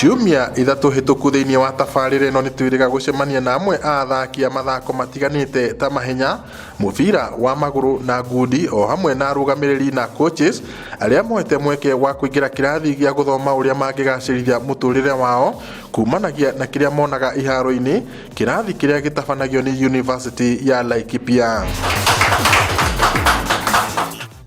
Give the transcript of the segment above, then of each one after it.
Ciumia 3 hĩtũku thĩinĩ wa tabarĩra ĩno nĩtwĩrĩga gũcemania na amwe a athaki a mathako matiganĩte ta mahenya, mũbira wa magũrũ na ngundi o hamwe na arũgamĩrĩri na coaches arĩa moete mweke wa kũingĩra kĩrathi gĩa gũthoma ũrĩa mangĩgacĩrithia mũtũrĩre wao kumanagia na kĩrĩa monaga iharo-inĩ, kĩrathi kĩrĩa gĩtabanagio nĩ University ya Laikipia.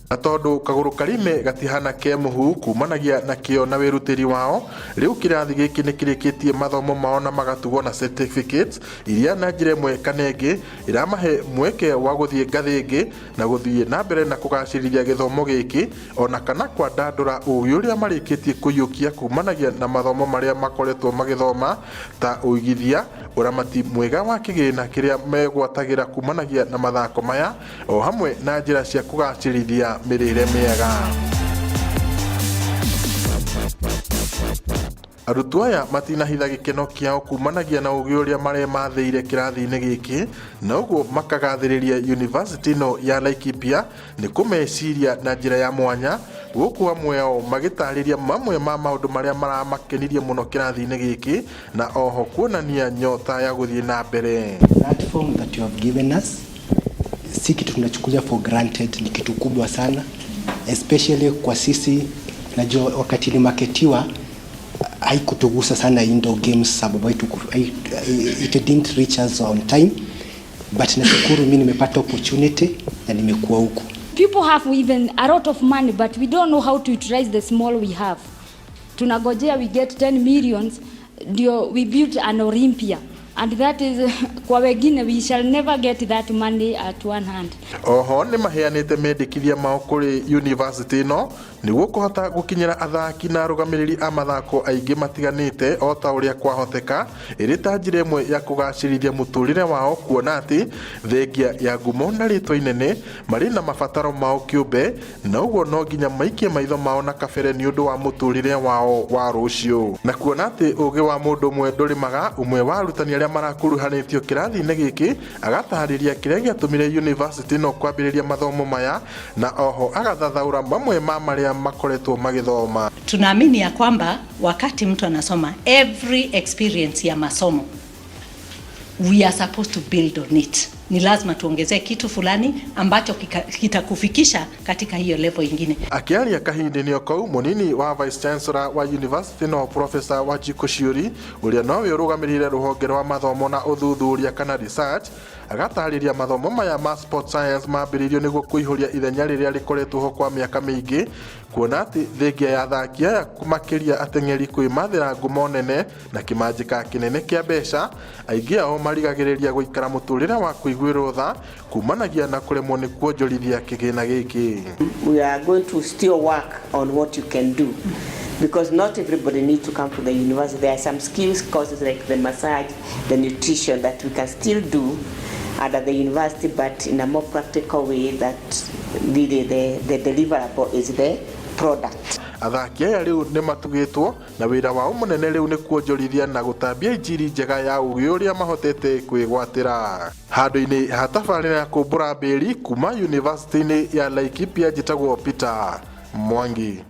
Na tondũ kagũrũ karime gatihana ke mũhu kumanagia na kĩo na wĩrutĩri wao, rĩu kĩrathi gĩkĩ nĩ kĩrĩkĩtie mathomo mao na magatugwo na certificates iria na njĩra ĩmwe kana ĩngĩ ĩramahe mweke wa gũthiĩ ngathĩ ĩngĩ na gũthiĩ na mbere na kũgacĩrithia gĩthomo gĩkĩ ona kana kwandandũra ũgĩ ũrĩa marĩkĩtie kũiyũkia kumanagia na mathomo marĩa makoretwo magĩthoma ta ũigithia, ũramati mwega wa kĩgĩna kĩrĩa megwatagĩra kumanagia na mathako maya o hamwe na njĩra cia kũgacĩrithia mĩrĩre mĩega. Arutwo aya matinahitha gĩkeno kĩao kumanagia na ũgĩ ũrĩa maremathĩire kĩrathi-inĩ gĩkĩ na ũguo makagathĩrĩria university ĩno ya Laikipia nĩ kũmeciria na njĩra ya mwanya, gũkũ amwe ao magĩtarĩria mamwe ma maũndũ marĩa maramakenirie mũno kĩrathi-inĩ gĩkĩ na oho kuonania nyota ya gũthiĩ na mbere. Platform that you have given us si kitu tunachukulia for granted, ni kitu kubwa sana, especially kwa sisi. Najua wakati ilimarketiwa haikutugusa sana indoor games sababu it didn't reach us on time, but nashukuru mimi nimepata opportunity na nimekuwa huku. People have even a lot of money, but we don't know how to utilize the small we have. Tunagojea we get 10 millions ndio we build an Olympia, and that is kwa wengine we shall never get that money at one hand. Oho nĩ maheanĩte mendekithia mao kũrĩ university ĩno nĩguo kũhota gũkinyĩra athaki na arũgamĩrĩri a mathako aingĩ matiganĩte o ta ũrĩa kwahoteka, ĩrĩ ta njĩra ĩmwe ya kũgacĩrithia mũtũrĩre wao, kuona atĩ thengia ya ngumo na rĩtwa inene marĩ na mabataro mao kĩũmbe, na ũguo no nginya maikie maitho mao na kabere nĩ ũndũ wa mũtũrĩre wao wa rũciũ. Na kuona atĩ ũgĩ wa mũndũ ũmwe ndũrĩmaga, ũmwe wa arutani arĩa marakuruhanĩtio kĩrathi-inĩ gĩkĩ agatarĩria kĩrĩa gĩatũmire university ĩno kwambĩrĩria mathomo maya na oho agathathaũra mamwe ma marĩa makoretwo magĩthoma. Tunaamini ya kwamba wakati mtu anasoma, every experience ya masomo, we are supposed to build on it. Ni lazima tuongezee kitu fulani ambacho kitakufikisha katika hiyo level ingine. Akĩaria kahinda-inĩ o kau, mũnini wa vice chancellor wa university no Professor Wanjikũ Shiuri, ũrĩa nowe ũrũgamĩrĩire rũhonge rwa mathomo na ũthuthuria kana research, agatarĩria mathomo maya ma sport science mambĩrĩirio nĩguo kũihũria ithenya rĩrĩa rĩkoretwo ho kwa mĩaka mĩingĩ, kuona atĩ thengia ya athaki aya makĩria ateng'eri kwĩmathĩra ngumo nene na kĩmanjĩka kĩnene kĩa mbeca, aingĩ ao marigagĩrĩria gũikara mũtũrĩre wa kũiguĩrwo tha kumanagia na kũremwo nĩ kuonjorithia kĩgĩna gĩkĩ. We are going to still work on what you can do, because not everybody needs to come to the university. There are some skills courses like the massage, the nutrition that we can still do at the university, but in a more practical way that really the deliverable is the product. Athaki aya rĩu nĩ matugĩtwo na wĩra wao mũnene rĩu nĩ kuonjorithia na gũtambia injiri njega ya ũgĩ ũrĩa mahotete kwĩgwatĩra. Handũ-inĩ ha tabarĩra ya kũmbũra mbĩri kuma university-inĩ ya Laikipia, njĩtagwo Peter Mwangi.